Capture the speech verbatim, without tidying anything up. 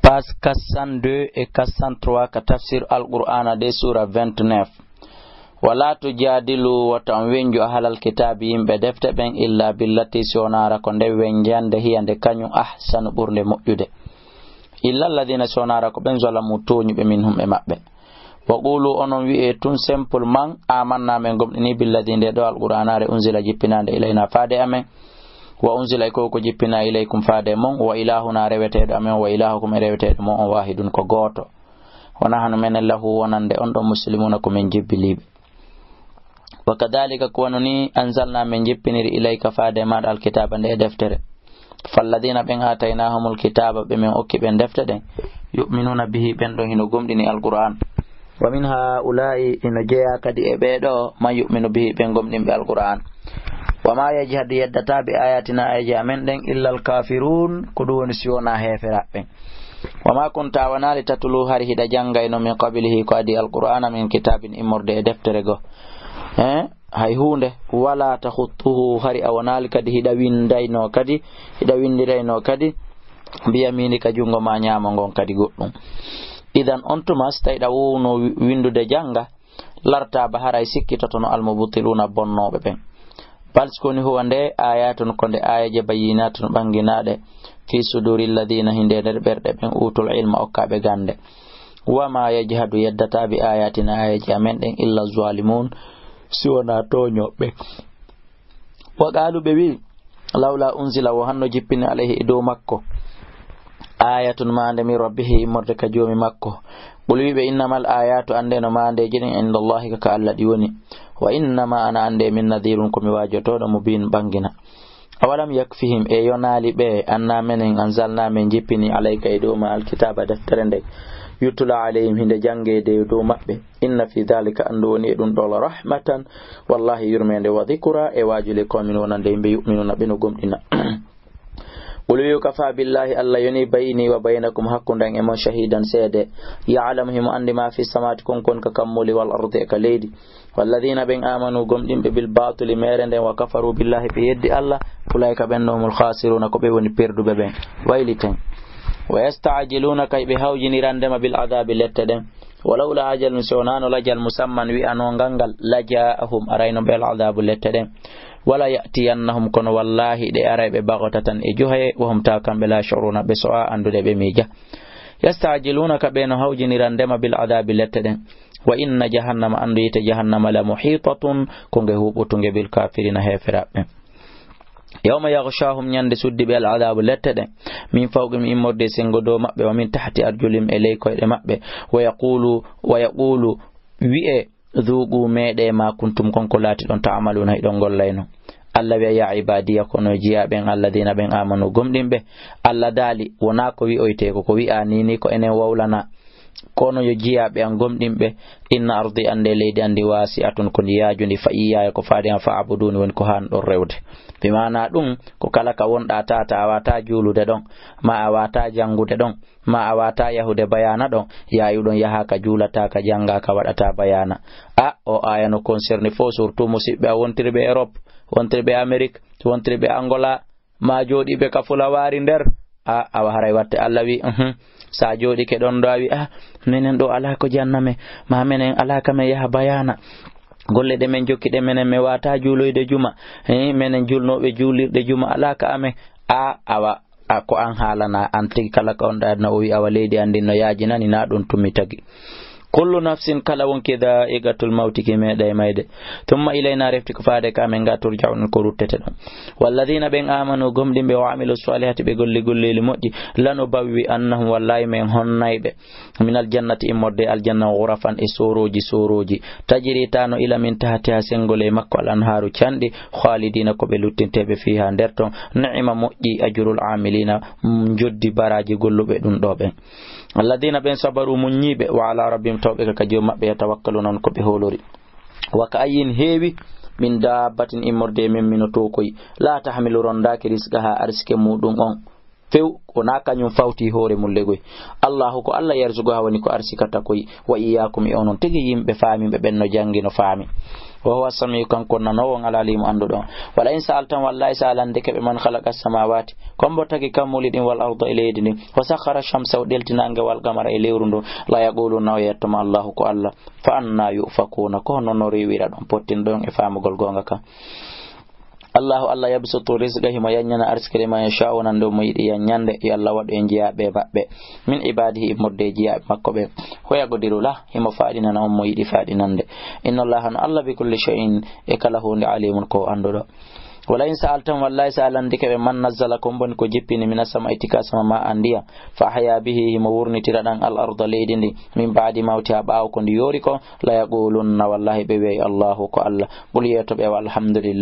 Page quatre cent deux e quatre cent trois ka tafsir Alqur'aana de, suura vingt-neuf. Wala tujadilu, wota on wenju, ahlal kitaabi, yimɓe defte ɓen, illa billati, si wonaara ko nde wenjande, hiya nde kañum, ahsanu, ɓurnde moƴƴude. Illa alladina, si wonaara ko ɓen, zalamu, tooñuɓe, minhum, e maɓɓe. Wa qulu, onon wi'e tun simplement, amanna, men gomɗini, billadi, nde ɗo Alqur'aanaare, unzila, jippinaande, ilayna, faade amen, wa unzila, e ko ko jippina, ilaykum, faade mon, wa ilahuna, reweteeɗo amen, wa ilahukum, e reweteeɗo mon on, wahidun, ko gooto. Wa nahnu, menen, lahu, wonande on ɗo, muslimuna, ko men jebbiliiɓe. Wa kadhalika, ko wano ni, anzalna, men jippiniri, ilayka, faade maaɗa, alkitaaba, nde e deftere. Falladina, ɓen, ataynahumul kitaaba, ɓe men okki ɓen defte ɗen, yu'minuna bihi, ɓen ɗon hino gomɗini Alqur'aan. Wa min haula'i, hino jeyaa kadi e ɓee ɗo, man yu'minu bihi, ɓen gomɗinɓe Alqur'aan. Wa ma yajhadu, yeddata, bi ayatina, ayaji amen ɗen, illa alkafirun, ko ɗum woni si wonaa heeferaaɓe ɓen. Wa ma kunta, a wanaali, tatlu, hari hiɗa janngayno, min qablihi, ko adii Alqur'aana, min kitaabin, immorde e deftere goo. Eh? Hay huunde. Wala takhutuhu, hari a wanaali kadi hiɗa winndayno kadi, hiɗa winndirayno kadi, biyaminika, junngo ma ñaamo ngon kadi goɗɗum. Idan on tuma, si tawi ɗa wowno wi-, winndude jannga, larta ba haray sikkitotono almubtiluna, bonnooɓe ɓen. Bal, si ko woni, huwa, nde, ayatun, ko nde ayaje, bayyinatun, ɓanginaaɗe, fi suduri alladina, hinde nder ɓerɗe ɓen, utul ilma, okkaaɓe gannde. Wa ma yajhadu, yeddata, bi ayatina, ayaji amen ɗen, illa zalimun, si wonaa tooñooɓe. Wa qalu, ɓe wi'i, lawla unzila, wo hanno jippini, alayhi, e dow makko, ayatun, maande, min rabbihi, immorde ka joomi makko. Qul, wi'ɓe, innamal ayatu, anndeno maandeeji ɗin, indallahi, ka, ka Alla ɗi woni. Wa innama ana, annde min, nadhirun, ko mi waajotooɗo, mubin, ɓangina. Awalam yakfihim, e yonaali ɓe, anna, menen, anzalna, men jippini, alayka, e dow ma, alkitaba, deftere nde, yutla alayhim, hinde janngeede e dow maɓɓe. Inna fi dhalika, anndu woni e ɗum ɗo, la rahmatan, wallahi, yurmeende, wa dhikra, e waajule, qawmin, wonande yimɓe, yu'minuna, ɓe no gomɗina. Qul, wi'u, kafa billahi, Alla yoni, bayni wa baynakum, hakkunde an e mon, shahidan, seede, ya'lamu, himo anndi, ma fi samawati, kon kon ka kammuuli, wal ardi, e ka leydi. Walladina, ɓen, amanu, gomɗinɓe, bil batili, mere nden, wa kafaru billahi, ɓe yeddi Alla, ulaika, ɓen ɗo, humul khasiruna, ko ɓe woni perduɓe ɓen. Wayliten. Wa yasta'jilunaka, ɓe hawjinirandema, bil adabi, lette ɗen. Walawla ajalun, si wonaano lajal musamman wi'anongal ngal, la ja'ahum, arayno ɓe al adabu, lette ɗen. Wala ya'tiyannahum, kono wallahi ɗe aray ɓe, baghtatan, e juhaye, wa hum, ta kamɓe, la yash'uruna, ɓe so'a anndude, ɓe miija. Yasta'jilunaka, ɓe no hawjinirandema, bil adabi, lette ɗen. Wa inna jahannama, anndu yiite jahannama, la muhitatun, ko nge huɓutunge, bil kafirina, heeferaaɓe ɓen. Yawma yaghshahum, ñande suddi ɓe al adabu, lette ɗen, min fawqihim, immorde e senngo dow maɓɓe, wa min tahti arjulihim, e ley koyɗe maɓɓe, wa yaqulu, wa yaqulu, wi'e, dhuqu, meeɗe, ma kuntum, kon ko laatiɗon, ta'maluna, hiɗon gollayno. Alla wi'a, ya ibadiya, kono jiyaaɓe an, alladina, ɓen, amanu, gomɗinɓe. Alla daali, wonaa ko wi'oytee ko, ko wi'a ni, ni ko enen wawlana. Kono yo jiyaaɓe an gomɗinɓe, inna ardi, annde leydi an ndi, wasi'atun, ko ndi yaajundi, fa iyyaya, ko faade an, fa'buduni, woni ko haanɗon rewde. Bi maana ɗum, ko kala ka wonɗaa tata, a waawataa juulude ɗon, ma a waawataa janngude ɗon, ma a waawataa yahude bayaana ɗon, yaayu ɗon yahaa ka juulataa, ka janngaa, ka waɗataa bayaana. A, o aaya no concerné fof, surtout musiɓɓe an wontirɓe Europe, wontirɓe Amérique, wontirɓe Angola, ma jooɗiiɓe ka fulawaari nder, a, awa haray watte Alla wi, uhum. Sa jooɗike ɗon ɗo a wi, a, menen ɗo alaa ko janna men, ma menen alaa ka men yaha bayaana. Golle ɗe men jokki ɗe menen, men waawataa juuloyde juma. Eh, menen julnooɓe juulirɗe juma alaa ka amen. A, awa, a, ko an haalana, an tigi kala ko on ɗaɗna, o wi, awa leydi an ndin no yaajinani, na ɗum tumi tagi. Kullu nafsin, kala wonki, dha'iqatul mawti, ki meeɗay mayde. Thumma ilayna, refti ko faade ka amen ga, turja'un, ko ruttete ɗon. Walladhina, ɓen, amanu, gomɗinɓe, wa amilu salihati, ɓe golli golleeli moƴƴi, lanubawwi'annahum, wallahi men honnay ɓe, minal jannati, immorde aljanna, ghurafan, e soorooji soorooji, tajri, ta no ila, min tahtiha, sengol e makko, al anhaaru, canɗi, khalidina, ko ɓe luttinteeɓe, fiha, nder ton. Ni'ima, moƴƴi, ajrul amilina, mm, njoddi baraaji golluɓe ɗum ɗo ɓen. Alladina, ɓen, sabaru, muññiiɓe, wa ala rabbihim, tawɓe ka, ka Joomi maɓɓe, yatawakkaluna, on ko ɓe hoolori. Wa ka ayyin, heewi, min dabbatin, immorde e men mino tookoyi, la tahmilu, rondaaki, risqaha, arsike muɗum on. few, wonaa kañum fawti hoore mum legoy. Allahu ko Allah yarzuqu haa woni ko arsikata koy, wa iyyaakum e onon tigi yimɓe faamiiɓe ɓen no janngi no faami. Wa huwa samiu, kanko nanoowo on, al alimu annduɗo on. Wala in sa'altahum, wallahi sa a lanndike ɓe, man khalaqa samawati, ko hombo tagi kammuuli ɗin, wal arda e leydi ndin, wa sakhara shamsa o ɗelti nannge wal qamara e lewru ndun, la yaquluna o yettoma Allahu ko Allah. Fa anna yufakuna, ko honno no riiwira ɗon pottinɗon e faamugol goonga kan. Allahu Allah yabsutu rizqa, himo yanñana arsikere ma, yasha wonande o mo yiɗi yanñande, yo Allah waɗu en jiyaaɓe maɓɓe, min ibadihi immorde e jiyaaɓe makko ɓen, wa yaqdiru lah, himo faaɗinana on mo yiɗi faaɗinande. Inna Allaha no Allah bi kulli shay'in e kala huunde alimun ko annduɗo. Wala in sa'altahum, wallahi sa a lanndike ɓe, man nazzala ko mboni ko jippini mina sama e tika sama ma an ndiyam, fa ahya bihi himo wurnitira ɗan al arda leydi ndi, min ba'di mawtiha ɓaawo ko ndi yoori ko, la yaqulunna wallahi ɓe wi'ay Allahu ko Allah. Qul yeeto ɓe wa alhamdulillah.